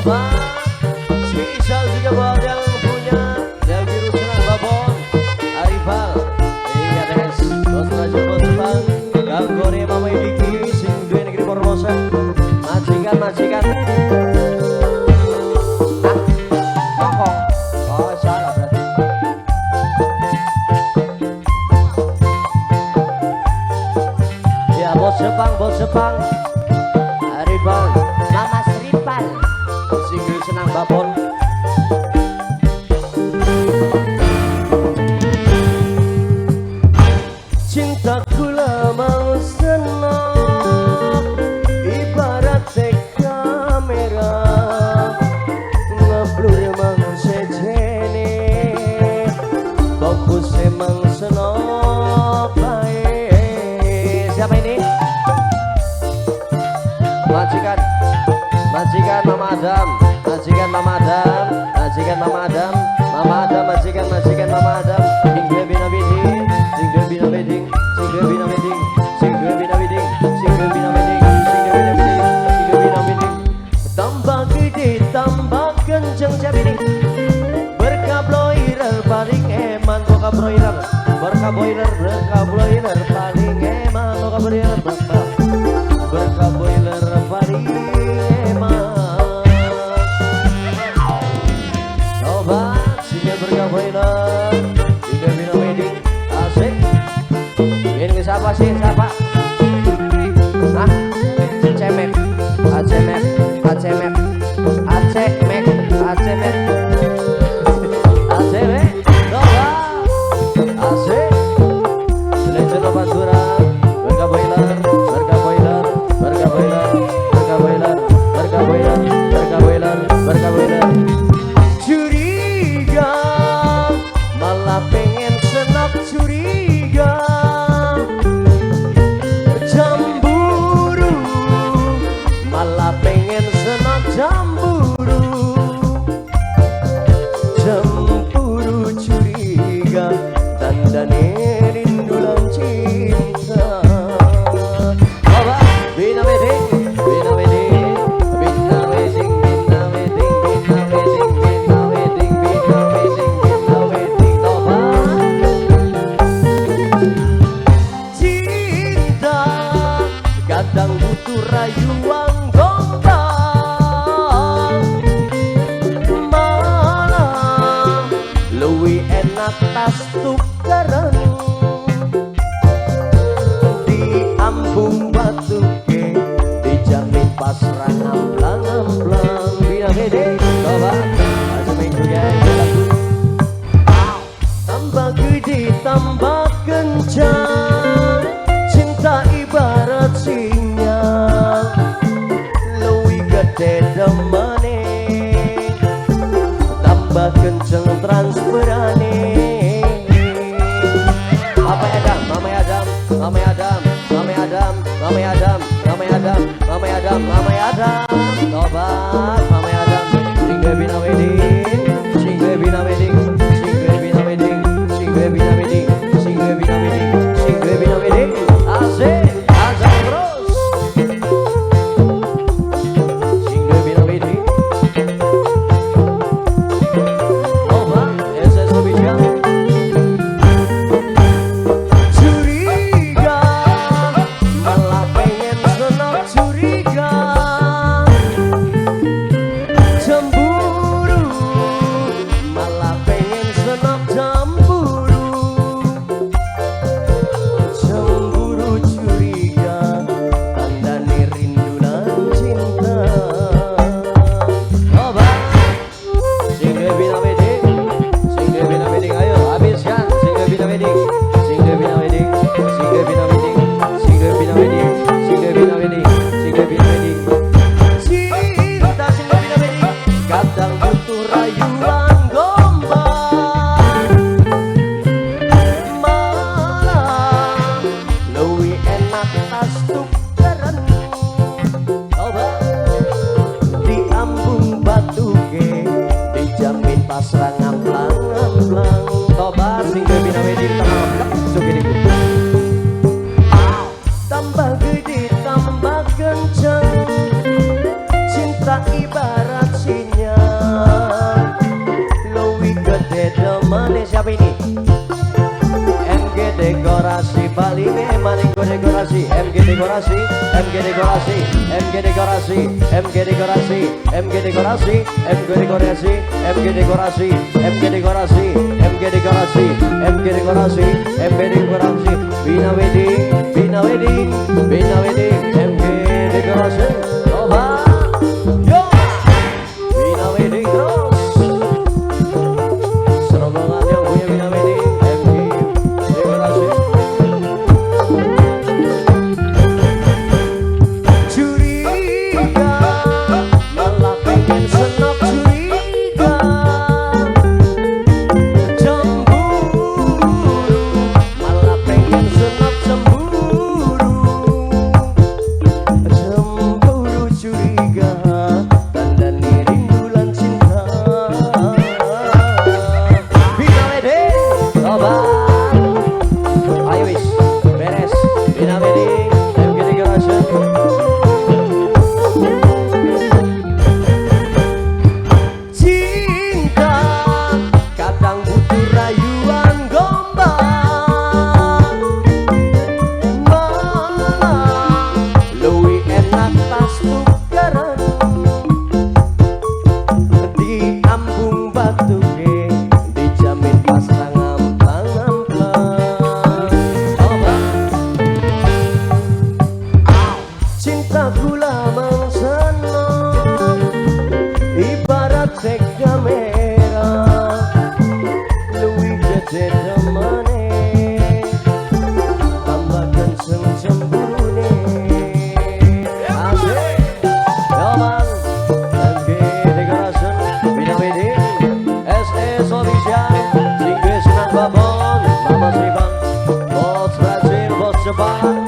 Toba. Spesial juga buat yang punya yang biru senang babon Arifal. Iya beres. Bos Raja Bos Jepang. Kanggone Mama Diki sing duwe negeri Formosa. Majikan majikan. Hah? Hongkong. Oh salah berarti. Ya Bos Jepang, Bos Jepang. Arifal. Mama Sripal. Sing duwe senang babon. Cintaku lemang senang ibarat kamera ngeblur emang sejene fokus emang senok bae. Siapa ini? Majikan, majikan Mama Adam, majikan Mama Adam, majikan Mama Adam, Mama Adam, majikan, majikan Mama Adam. Sing duwe bina biding, sing duwe bina biding, sing duwe bina biding, sing duwe bina biding, sing duwe bina biding, sing duwe bina biding, sing duwe bina biding. Tambah gede, tambah kenceng siapa ini? Berkah broiler paling eman, berkah broiler, berkah broiler, berkah broiler paling eman, berkah broiler, berkah, berkah broiler paling eman. Coba sini berkah broiler, ini bina wedding, asik. Ini siapa sih? Siapa? Hah? Cemek, acemek, acemek, acemek, acemek, acemek, coba, asik. Legend Pantura, berkah boiler, berkah boiler, berkah boiler, berkah boiler, berkah boiler, berkah boiler, berkah boiler. Curiga, malah pengen senap curiga. Cemburu, malah pengen senap cemburu. Cemburu curiga, tandane rindu lan cinta. Coba, bina wedding, bina wedding, bina wedding, bina wedding, bina wedding, bina wedding, bina wedding, bina wedding. Coba. Cinta kadang butuh rayuan gombal, malah luwih enak tas tukeran di ambung batuke dijamin pasrah ngamplang-ngamplang. Bina bede coba aja main juga lagu. Tambah gede tambah kencang, cinta ibarat sinyal, luwih gede demene, tambah kenceng transferane. Mama Adam, Mama Adam, Mama Adam, Mama Adam, Mama Adam, Mama Adam, Mama Adam, Mama Adam. Tobat, Mama Adam. Sing duwe bina wedding, sing duwe bina wedding, sing duwe bina wedding, sing duwe bina wedding, sing duwe bina wedding, sing duwe bina wedding. Asik, asik terus. Sing duwe bina wedding. Tobat, SS Official. Curiga, malah pengen senang curiga. Cemburu, malah pengen senang cemburu. Cemburu curiga, tandane rindu lan cinta. Coba, sing duwe bina wedding, sing duwe bina wedding, ayo habiskan. Sing duwe bina wedding, sing duwe bina wedding, sing duwe bina wedding, sing duwe bina wedding, sing duwe bina wedding, sing duwe bina wedding. Cinta sing duwe bina wedding, kadang butuh rayuan gombal, malah luwih enak tas tukeran. Coba di ambung batuke dijamin pasrah ngamplang-ngamplang. Toba sing duwe bina wedding tenang blek sugih. Tambah gede tambah kenceng, cinta ibarat. Bali maning dekorasi, MG dekorasi, MG dekorasi, MG dekorasi, MG dekorasi, MG dekorasi, MG dekorasi, MG dekorasi, MG dekorasi, MG dekorasi, MG dekorasi, MG dekorasi, Bina Wedding, Bina Wedding, Bina Wedding, MG dekorasi, coba, yo, Bina Wedding terus, serombongan yang punya Bina Wedding, MG dekorasi. Curiga, malah pengen senok curiga, cemburu, malah pengen senok cemburu, cemburu curiga, tandani rindu lan cinta. Bina Wedding, coba, ayo wis, beres, Bina Wedding, MG Decoration. Cinta kadang butuh rayuan gombal, malah luwih enak tas tukaran, di ambung batuke dijamin pas ngamplang-ngamplang. Coba. Cinta kula mangsana ibarat kamera, luwih gede demene, tambah kenceng cemburune. Asik, yo bang, MG Decoration, Bina Wedding, SS Official, sing duwe Sunan Babon, Mama Sribang, Bos Brazil, Bos Jepang,